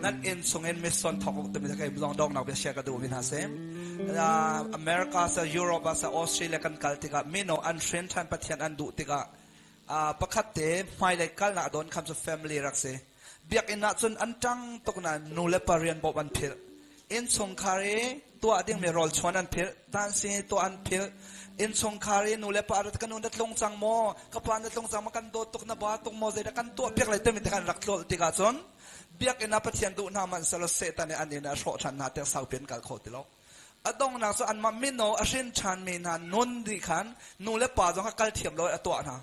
Nan inn chungin mission thawk u timi kei zong dawknak bia share ka duh mi hna si. America sa Europe sa Australia kan kal tikah mino an hrin than Pathian an duh tikah pakhat te hmailei kalnak don kham cu family rak si. Biakinn ah cun an ṭang tuk nain nu le pa rian bawmh an philh. Innchungkhar i tuah dingmi rawl chuan an philh, tansi tuah an philh. Innchungkhar i nu le pa ka nu na tlung cang maw, ka pa na tlung cang maw, kan dawt tuk na ba tuk maw, zeidah kan tuah piak lai timi te khan rak tlolh tikah cun biakinn ah Pathian duh hna hmanh selaw Satan nih an inn ah a hrawh ṭhan hna tiah saupi an kal kho ti lo. A donghnak cu anmah mino a hrin ṭhanmi hna nun dih khan nu le pa zong kha kal thiam lo in a tuah hna.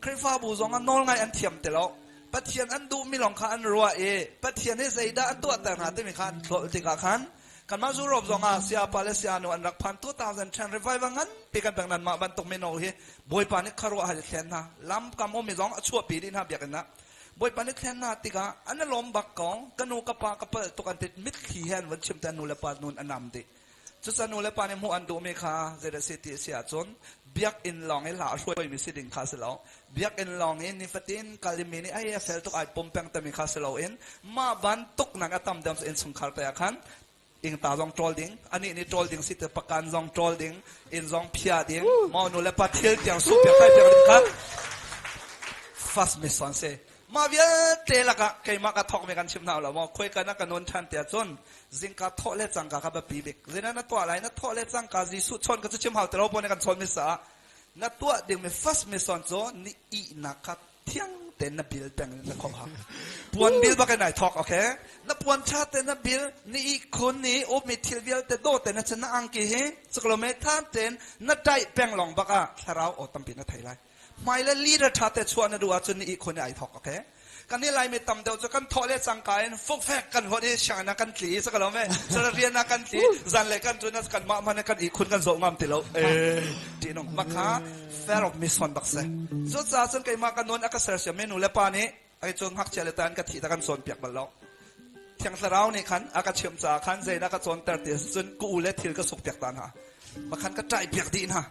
Khrihfabu zong ah nawlngaih an thiam ti lo. Pathian an duhmi lawng kha an ruah i Pathian hi zeidah a tuahter hna timi kha an tlolh tikah khan kanmah Europe zong ah sayapa le sayanu an rak phan 2010 revival nganpi kan pek nan mah bantuk mino hi Bawipa nih khuaruah har i thlen hna. Lam kam ummi zong a chuahpi dih hna biakinn ah. Bawipa nih thlen hna tikah an i lawm bak ko. Ka nu ka pa ka palh tuk an ti mitthli he an vun chim te nu le pa nun a nam dih. Cucaah nu le pa nih hmuh an duhmi kha zeidah a si ti a si ahcun biakinn lawng i hla a hruaimi si ding kha a si lo. Biakinn lawng i nifatin kal i mi nih ai a fel tuk ai pum peng timi kha si loin mah bantuk nak a tam deuh cu innchungkhar te ah khan ingta zong ṭawl ding, anih nih ṭawl ding si te pakan zong ṭawl ding, inn zong phia ding, maw nu le pa thil tiang su piak tai piak ding kha first mission si. Mah vialte lakah keimah ka thawkmi kan chim hna lo maw khuaika na ka nun ṭhan tiah cun zingka thawh le cangka kha biapi bik. Zeidah na tuah lai? Na thawh le cangka Jesuh chawn ka cu chim hau ti lo pawl nih kan chawn mi sa na tuah dingmi first mission cu ni ihnak kha thiang tein na bil peng in na khawh hau. Puan bil bak in ai thawk, okay? Na puan ṭha tein na bil, ni ihkhun ni ummi thil vialte dawh tein na cun na angki hi cuklome than tein na ṭaih peng lawng bak ah thlarau aw tampi na thei lai. Hmai le leader ṭha te chuah na duh ahcun ni ihkhun i ai thawk, okay? Kan i Laimi tam deuh cu kan thawh le cangka in fukfek kan hot i sianginn ah kan tli i sakalo me sara rian ah kan tli zan le kan tun kan mah hman kan ihkhun kan zoh ngam ti lo eh ṭihnung makha fair of mission bak se cucaah cun keimah ka nun a ka sersiam mi nu le pa nih ai cu ngakchia le tan ka thih ta kan cawn piak bal lo Thiang Thlarau nih khan a ka chimh caah khan zeidah ka cawnter ti cun ka u le thil ka suk piak ta hna makhan ka ṭai piak dih hna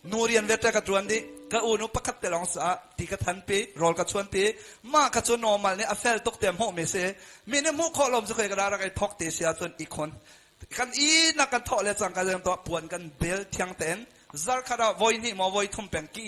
nu rian vete ka ṭuan dih ka u nu pakhat te lawng caah ti ka than pi rawl ka chuan pi mah ka cu normal nih a fel tuk te hmuh mi si mi nih hmuh khawh lom cu khoi ka rak i thok ti si ahcun i khon kan i nak kan thawh le cang ka to puan kan bel thiang tein zarkhat ah voi hnih maw voi thum peng ki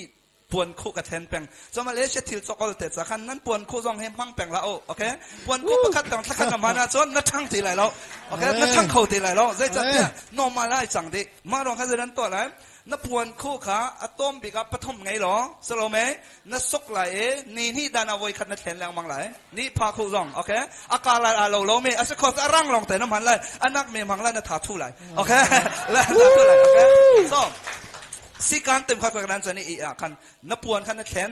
puan khuh ka then peng so Malaysia thil chokol te cha khan nan puan khuh zong he hmang peng la o okay puan khuh pakhat tang thlakhat na mana chon na thang ti lai lo okay na thang kho ti lai lo zei cah tiah normal ai cang di ma rong kha zedan to lai na puan khuh kha a tom bik ah pathum ngei lo salome na suk lai i ni hnih dan ah voi khat na thlen lengmang lai ni pha khuh zong okay a ka lai a lo lo me a si kho a rang long te na hman lai anak me mang lai na tha thu lai okay la tha thu lai okay so Sikan tem kha kan chan i ah khan na puan khan na thlen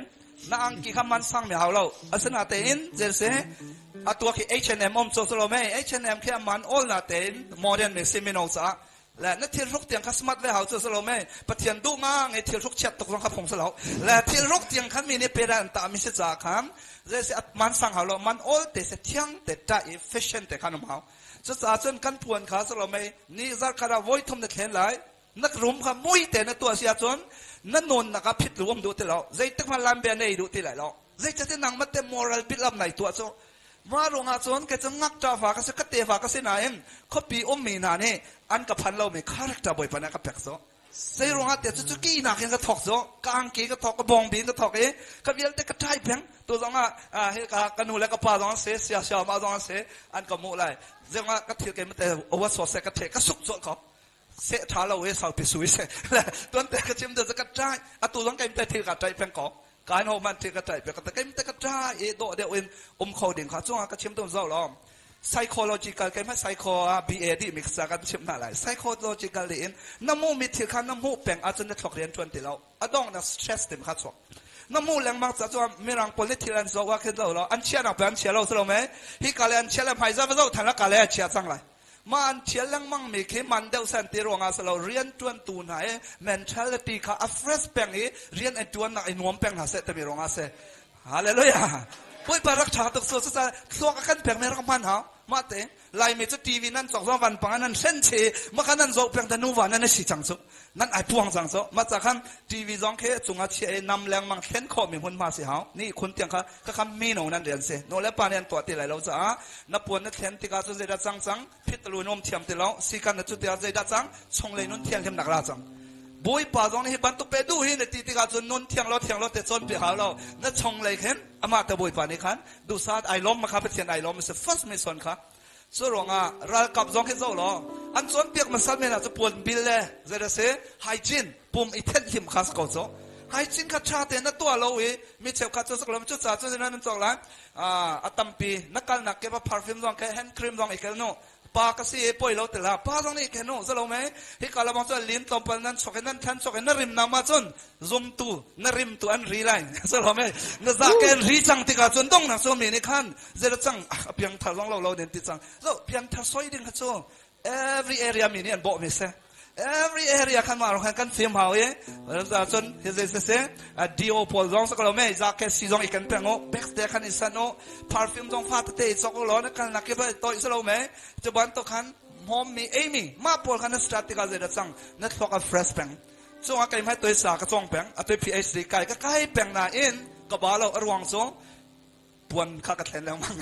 na angki kha man sang mi hau lo asina tein jelse atua khi H&M om cho solo me H&M khi man all na tein modern me simino cha le na thil ruk tiang kha smart ve hau cho solo me pathian du nga nge thil ruk chiat tok zong kha phong solo le thil ruk tiang khan mi ne pe ran ta mi se cha khan jelse man sang hau lo man all te se thiang te ta i fashion te khan um hau chu cha chun kan puan kha solo me ni zar khara voi thum na thlen lai Na rum kha mui te na tuah si ahcun na nawnnak ah phit lu um duh ti lo. Zeitik hmanh lam bia nei duh ti lai lo. Zeicahtiah nangmah te moral bilham nai tuah cu. Mah ruangah cun kei cu ngakṭa fa ka si, ka tefa ka si nain khuapi ummi hna nih an ka phan lomi character Bawipa nih a ka pek cu. Zei ruangah tiah cucu ki nak in ka thawk cu, ka angki ka thawk, ka bawngbi in ka thawk i ka vialte ka ṭai peng. Tu zong ah hi ka ka nu le ka pa zong an si, sia sia ma zong an si, an ka muh lai. Zeingah ka thil kei mate awa so se ka the ka suk colh ko. Seh ṭha lo e saupi sui se tuan te ka chim de ka ṭai atu zong keim te thil ka ṭai peng ko kai ho man thil ka ṭai peng ka keim te ka ṭai e dawh deuh in um kho ding kha chungah ka chim tum zo lo psychological keim ha psycho a BA di mi sa kan chim hna lai psychological in na mu mi thil kha na hmuh peng ahcun na thlok rian ṭuan ti lo a dong na stress tim kha chuak na mu lengmang ca chuan mirang pawl nih thil an zoh ah khin lo lo an chia nak pe an chia lo si lo me hi ka le an chia le hmai za va zoh than la ka le a chia cang lai Mah an thial lengmang mi khi man deuh san ti ruangah si lo rian ṭuantu hna i mentality kha a fresh peng i rian an ṭuannak i nuam peng hna seh timi ruangah si. Hallelujah. Bawipa rak ṭha tuk su cucaah thluak a kan pek mi rak hman hau. Ma te Laimi cu TV nan cawk zong van pang nan hren che ma kha nan zoh peng ta nuva nan si cang cu nan ai puang cang cu ma ca khan TV zong khi cungah chia i nam lengmang thlen khawh mi hmunhma si hau ni khun tiang kha kha kham mi no nan rian si no le pa nih an tuah ti lai lo caah na puan na thlen tikah cun zeidah cang cang phit lu nom thiam ti lo sikan na cu tiah zeidah cang chunglei nun thianghlim nak ra cang Bawipa zong nih hi bantuk pe duh hi na ti tikah cun nun thiang lo thiang lo te cawn pi hau lo na chunglei khin amah te Bawipa nih khan duhsat ai lawm ma kha Pathian ai lawm si first mission kha cu ruangah ralkap zong hi zoh law an cawnpiak hmasa men ah cu puan bil le zei si hygiene pum i thenh him kha si ko cu hygiene kha tha te na tuah lo i mi cheukhat cu sak lo cu ca cu nan cawk lai a tampi na kalnak ke perfume zong ke hand cream zong i kel nu pa ka si e poi lo tela pa zong nih khen u zalo me hi ka lamang cu lin tlawmpal nan chok in nan than chok in na rim na ma cun zumtu na rim tu an ri lai zalo me na za ken ri cang tikah cun dong na so mi nih khan zela cang a piang thar zong lo lo den ti cang zo piang thar soi ding kha cu every area mi nih an bawh mi se every area khan ma khan kan fim hau i cun hi zei se se dio pawl zong sa ko me za ke si zong i kan peng u back te khan i san u perfume zong fa tete i chok lo na kal nak ke ba toi sa lo me chu ban to khan mom mi ei mi ma pawl khan na start tikah zei da cang na thluak a fresh peng chung a kai mai toi sa ka chong peng a toi PhD kai ka kai peng na in ka ba lo aruang chu puan kha ka thlen lengmang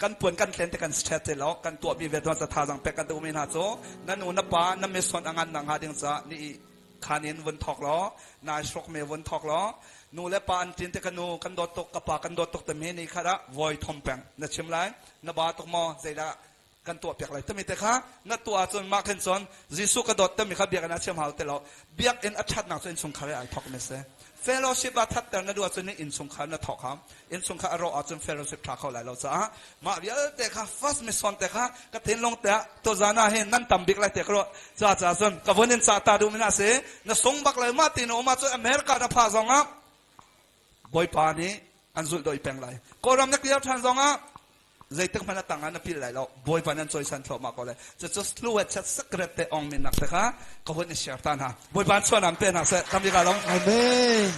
kan puan kan thlen te kan stret te lo kan tuah mi ve tuan sa thazang pek kan duh mi hna cu na nu na pa na mission angan na nga ding ca ni khan in vun thok lo na shrok me vun thok lo nu le pa an tin te ka nu kan dawt tuk ka pa kan dawt tuk te me ni kha da voi thom peng na chim lai na ba tuk mo zeidah kan tuah piak lai tami te kha na tuah ahcun mah khin cun Jesuh ka dawt tami kha biakinn ah chiam hau te lo biakinn a thatnak cu innchungkhar ai thok mi si fellowship ah thatter na duh ahcun innchungkhar na thok hau innchungkhar a rawh ahcun fellowship tha kho lai lo caah mah vialte kha first mission te kha ka thinlung te ah tuzan ah hin nan tam bik lai te ka ruah ca ca cun ka vun in ca ta duh mi na si na sung bak lai ma ti na um ahcun America na pha zong ah Bawipa nih an zulh doi peng lai Kawlram na clear than zong ah zeitik hmanh a tang ah na pil lai lo bawipa nan cawisan thluahmah ko lai cucu sluet chat secret te ong min nak te kha ka hun i share ta hna bawipa chuan am pe hna seh tam ka long amen.